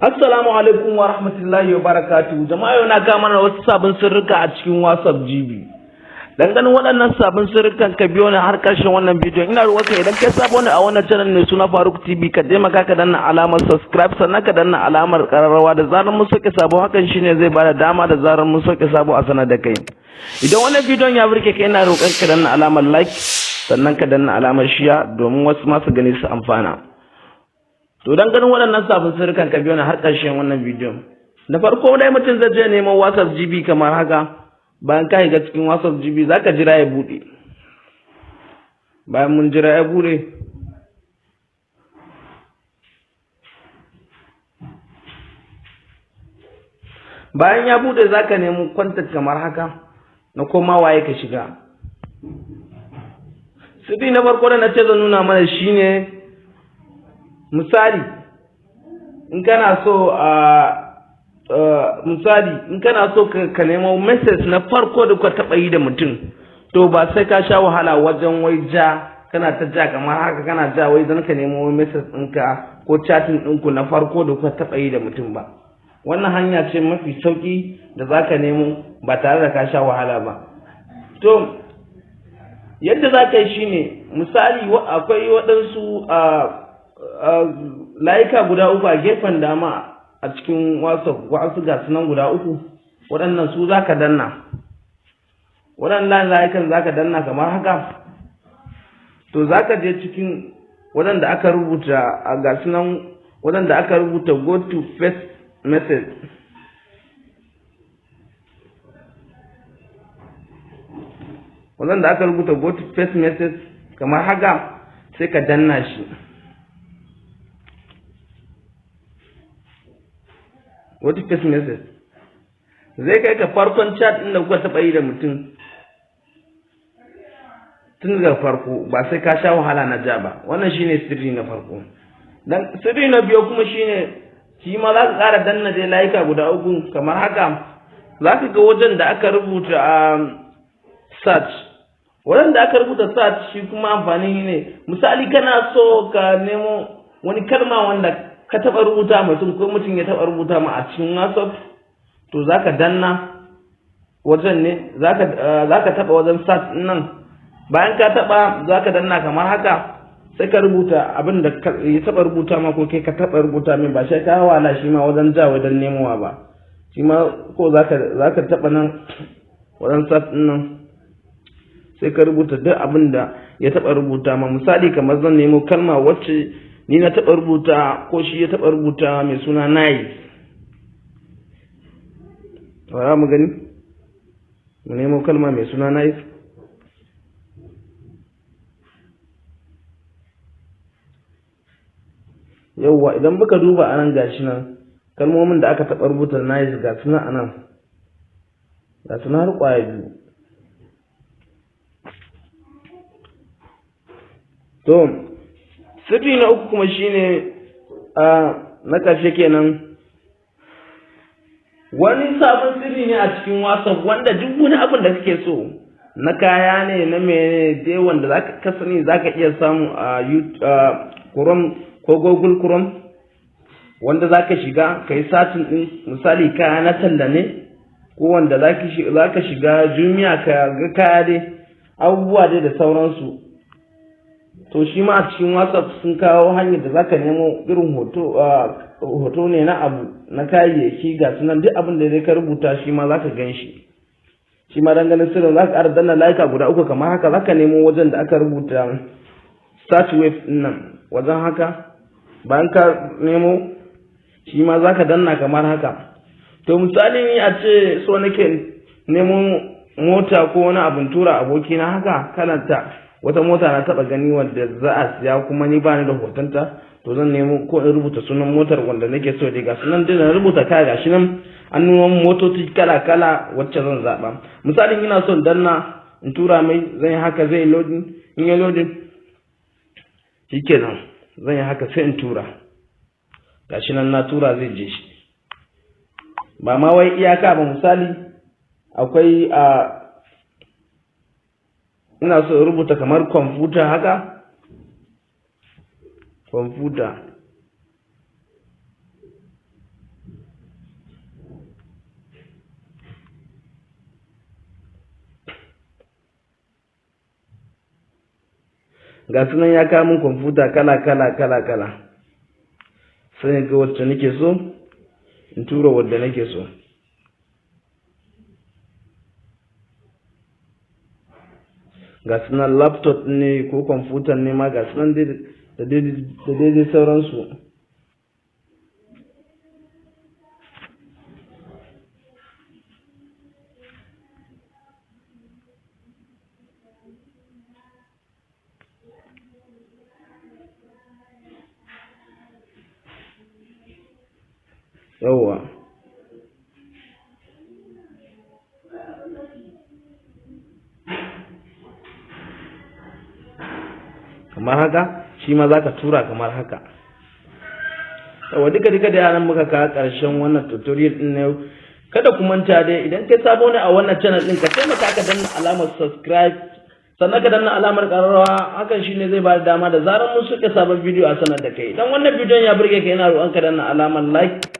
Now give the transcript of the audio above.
Assalamu alaikum wa rahmatullahi wa barakatuhu. Jama'a, yau na ga mana wasu sabon sirrika a cikin WhatsApp GB. Dan ganin waɗannan sabon sirrikan, ka biyo ni har ƙarshen wannan bidiyon. Ina roƙonka, idan kai sabo ne a wannan channel mai suna Faruk TV, ka taimaka ka danna alamar subscribe, sannan ka danna alamar ƙararrawa da zarar mun sauke sabo. Hakan shine zai bada dama da zarar mun sauke sabo a sanar da kai. Idan wannan bidiyon ya burge ka, ina roƙon ka danna alamar like, sannan ka danna alamar share domin wasu masu gani su amfana. To, dan ganin waɗannan sabon sirrikan, ka biyo ni har ƙarshen wannan bidiyon. Da farko dai, mutum zai je neman WhatsApp GB kamar haka. Bayan ka shiga cikin WhatsApp GB, zaka jira ya buɗe. Bayan mun jira ya buɗe, bayan ya buɗe, zaka nemi contact kamar haka na koma waye ka shiga. Sirri na farko da na ce zan nuna mana shine, misali in kana so a misali in kana so ka nemo message na farko da kuka taɓa yi da mutum, to ba sai ka sha wahala wajen wai ja, kana ta ja kamar haka, kana ja wai don ka nemo message ɗinka ko chatting ɗinku na farko da kuka taɓa yi da mutum ba. Wannan hanya ce mafi sauƙi da za ka nemo ba tare da ka sha wahala ba. To, yadda za ka yi shine, misali akwai waɗansu layuka guda uku a gefen dama a cikin WhatsApp, wasu ga sunan guda uku. Waɗannan su za ka danna, waɗannan layukan za ka danna kamar haka. To, za ka je cikin waɗanda aka rubuta a ga sunan waɗanda aka rubuta "Go to first message". Waɗanda aka rubuta "Go to first message" kamar haka, sai ka danna shi. "Go to first message" zai kai ka farkon chat ɗin da kuka taɓa yi da mutum tun daga farko, ba sai ka sha wahala na ja ba. Wannan shine sirri na farko. Dan sirri na biyu kuma shine, shi ma za ka ƙara danna dai layuka guda uku kamar haka. Za ka ga wajen da aka rubuta a search. Wajen da aka rubuta search, shi kuma amfani ne, misali kana so ka nemo wani kalma wanda ka taɓa rubuta mutum ko mutum ya taɓa rubuta ma a cikin WhatsApp, to za ka danna wajen ne, za ka taɓa wajen search nan. Bayan ka taɓa, za ka danna kamar haka, sai ka rubuta abin da ya taɓa rubuta ma ko kai ka taɓa rubuta min. Ba sai ka wahala shi ma wajen ja wajen nemowa ba. Shi ma ko za ka taɓa nan wajen search nan, sai ka rubuta duk abin da ya taɓa rubuta ma. Misali, kamar zan nemo kalma wacce ni na taɓa rubuta ko shi ya taɓa rubuta mai suna "nice". Bara mu gani, mu nemo kalma mai suna "nice". Yauwa, idan muka duba anan, gashi nan kalmomin da aka taɓa rubuta "nice", ga suna anan, ga suna har ƙwaya biyu. To, sirri na uku kuma shine a na ƙarshe kenan. Wani sabon sirri ne a cikin WhatsApp wanda duk wani abin da kake so, na kaya ne, na mene dai, wanda zaka ka sani zaka iya samu a Chrome ko Google Chrome, wanda zaka shiga ka yi searching din, misali kaya na talla ne, ko wanda zaka shiga Jumia ka ga kaya dai, abubuwa dai da sauransu. To, shi ma a cikin WhatsApp sun kawo hanyar da zaka nemo irin hoto, hoto ne na abu, na kayayyaki, ga sunan duk abin da zai ka rubuta, shi ma zaka gan shi. Shi ma dan ganin sirrin, zaka ƙara danna layuka guda uku kamar haka, zaka nemo wajen da aka rubuta "Search web" nan wajen haka. Bayan ka nemo, shi ma zaka danna kamar haka. To, misali ni a ce so nake nemo mota ko wani abun tura abokina haka, kalanta wata mota na taba gani wanda za a siya, kuma ni bani da hotonta. To, zan nemo ko in rubuta sunan motar wanda nake so dai. Ga sunan dai na rubuta kaya, gashi nan an nuna motoci kala kala wacce zan zaba. Misalin ina son danna in tura mai, zan yi haka, zai loading. In ya loading, shikenan, zan yi haka sai in tura. Gashi nan na tura, zai je shi. Ba ma wai iyaka ba, misali akwai a ina so in rubuta kamar kwamfuta haka, kwamfuta. Ga sunan ya kawo min kwamfuta kala kala kala kala. Sai ga wacce nake so in tura, wadda nake so. Ga sunan, laptop ne ko kwamfutan ne ma, ga sunan da daidai sauransu. Yawwa, kamar haka shi ma za ka tura kamar haka. Yawwa, duka duka da yaran muka kawo ƙarshen wannan tutorial din na yau. Kada ku manta dai, idan kai sabo ne a wannan channel din, ka taimaka ka danna alamar subscribe, sannan ka danna alamar ƙararrawa. Hakan shine zai ba da dama da zarar mun suke sabon bidiyo a sanar da kai. Idan wannan bidiyon ya burge ka, yana roƙon ka danna alamar like.